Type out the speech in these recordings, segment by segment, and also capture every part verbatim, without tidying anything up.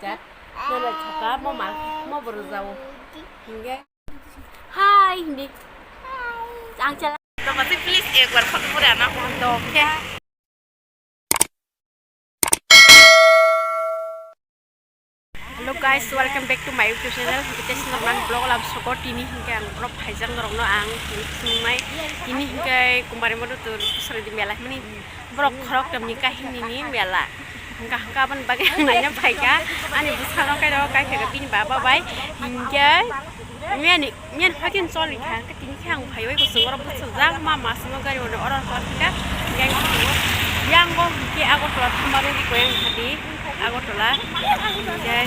Nana thoka mo ma mo borok jao. Hinge. Hi hindi. Ang chala. Please ek bar photo pura na. Dokhe. Hello guys, welcome back to my YouTube channel. Hingke tei swnamnang vlog lam soko tini hingke ang vlog phaijak norokno ang tini swngnai. Tini hingke Kumari Modo to Saridi mela hwnmani borok khorok tamni kahini ni mela. Hingka hingka aboni bagwi ang naina phaika ani bwskango kairo kaisa bini baba bai hingke. Miyani, miyani hati ni choli kha, hingke tini khe ang phaiwi kusung oro bwsajak ma masimo gari ono oro tor kha, hingke yang o hingke Agartala thangma rwgwi koi ang hadi, Agartala, hingke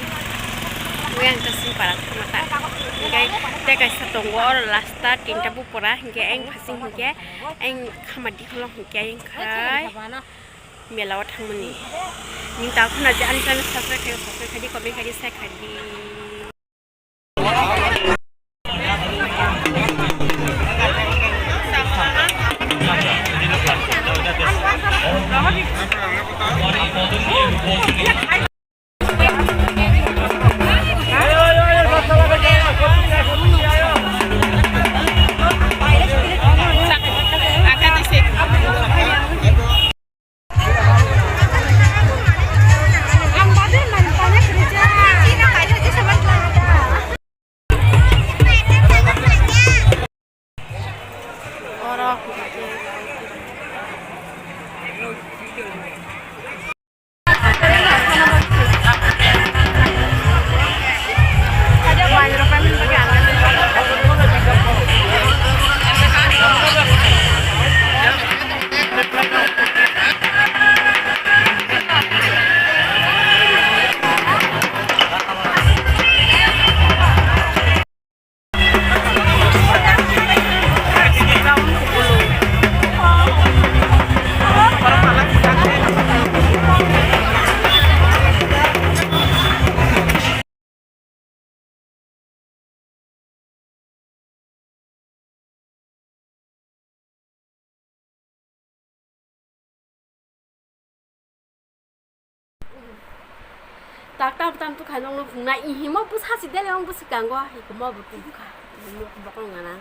yang kasing para thangma ta, hingke tei kaisa tongo oro rasta tinta bupura, hingke ayang phasing hingke ayang khama dikholo hingke ayang khai mela o thangmani. Nini takhuna je ani channel subscribe khai, subscribe khai di, comment khai di, share khai di. Tak tam tam tu kha nong nong phungnai, ihi mo bwsa si dele ong bwswk kango, iko mo bo twi bwkha, mo bokong gana.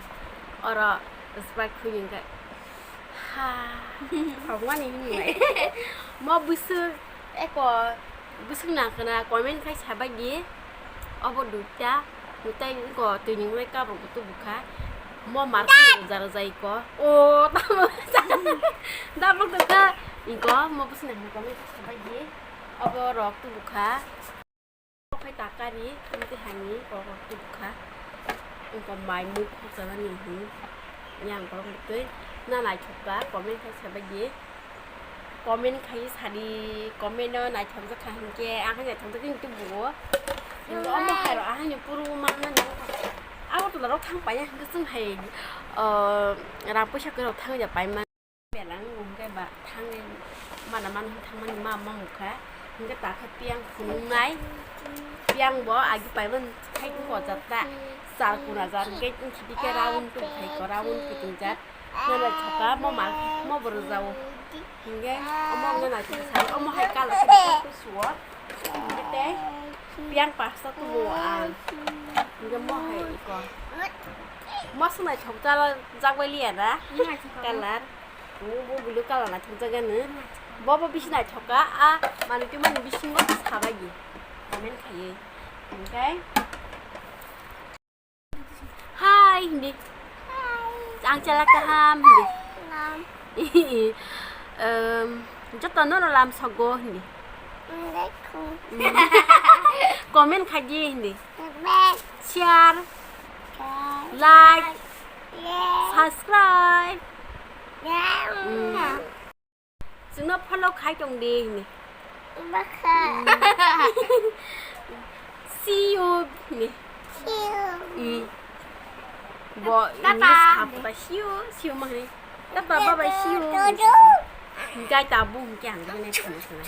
Oro Sprite khwi hwnkhe ha khorokmani hinwi mo bwswk eko bwswk nang khna comment khai sa bai di. Obo duita, tei iko twi ni wngnai kabrok bo tubukha. Mo mar khwi rwja rwja iko. O tamo tamo tubukha. Iko mo bwswk nang khna comment khai sa bai di. Obo rok tubukha. Okhai takari, tei hani, kok kok tubukha. Wngkha mai mui khokjanani hwn. Yang borok mutwi na naithok kha, comment khai sa bai di. Comment khai sadi, comment no naithok jak kha hinkhe, ang hai naithok jak wng tubuo. Omo hai rok ahai ni puru manna nang. Agartala rok thang paiya hinkhe chwng hai, ah, rang puisa kwrwi rok thang ya pai man. Belang hwnkhe ba thangwi mana mana hwn thangmani ma mamukha. Hwnkhe takha piyang phunuknai. Piyang bo agi paimani khai hojak ta. Char kuna jat hwnkhe wngkhe dikhe round tubukhaiko, round kiting jat. Nana thoka mo ma mo bo rwjao. Hwnkhe omo wngna naithok sa omo hai colour khe suo. Hwnkhe tei piyang pasta tubuo ang. Hwnkhe mo hai iko. Mo swng naithok colour jak bai liya na? Naithok. Colour. Bo, bo blue colour naithok jak gano. Bo, bo bisi naithok kha, a manwi twi mani bisingo sabai di. Comment khaiwi. Hwnkhe. Hi hindi. Hi. Ang chala kaham hindi. Kaham. Em, joto no lam sogo hindi. Assalamualaikum. Comment khai di hindi. Comment. Share. Share. Like. Like. Subscribe. Yeah. Mm. Chwngno follow khai tong di hini. Bakha. Mm. See you hini. See you. Mm. Bo Tata. English hapta see you, see you ma hini. Tata, bye bye, see you. Tutu. Hingkai tabu hingke ang dine thani thani.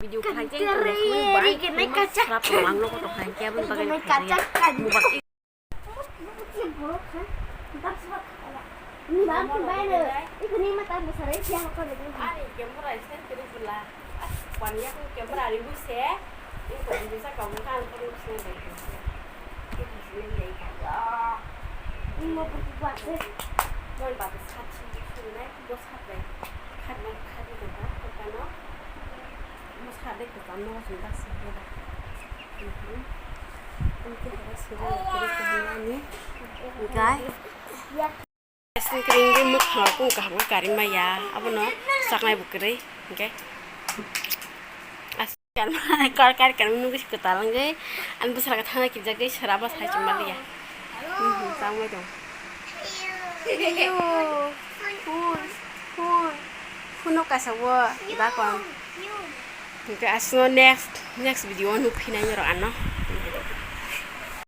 Video khlai jeng tong khlai bai kachak. Slap tong ang nogo tong khlai khe aboni bagwi kachak. Mobile. Ni bang bai no. Ikuni mata besar ya kau deh. Ani camera saya kiri pula. Wani yakung camera ni buse, ni ko ni buse ka mungka ang ko ni buse ni dai ko se. Ni ko ni dai ka. Ni mo ko ba se. Mo ba ko sa chi ni su nai, mo sa dai. Khat ni khat ni dai ka, ko ka no. Mo sa dai ko ka no su da se ni da. Mhm. Ang ke ha su ni ko ni ni. Guys. Singkring ge mukhango kung kaham khe kari maya, abono saknai bo kwrwi, hingke as-, kar, kar, kar, kar, nugwi se kwtal wngwi, ani bwsarok thangna kirijagwi sera bw sai chwng maliya. Mhm, tangwi tong. Eyo, phun, phun, phuno kaisa o dakon. Hingke aswk next, next video o nukphinai norok ano.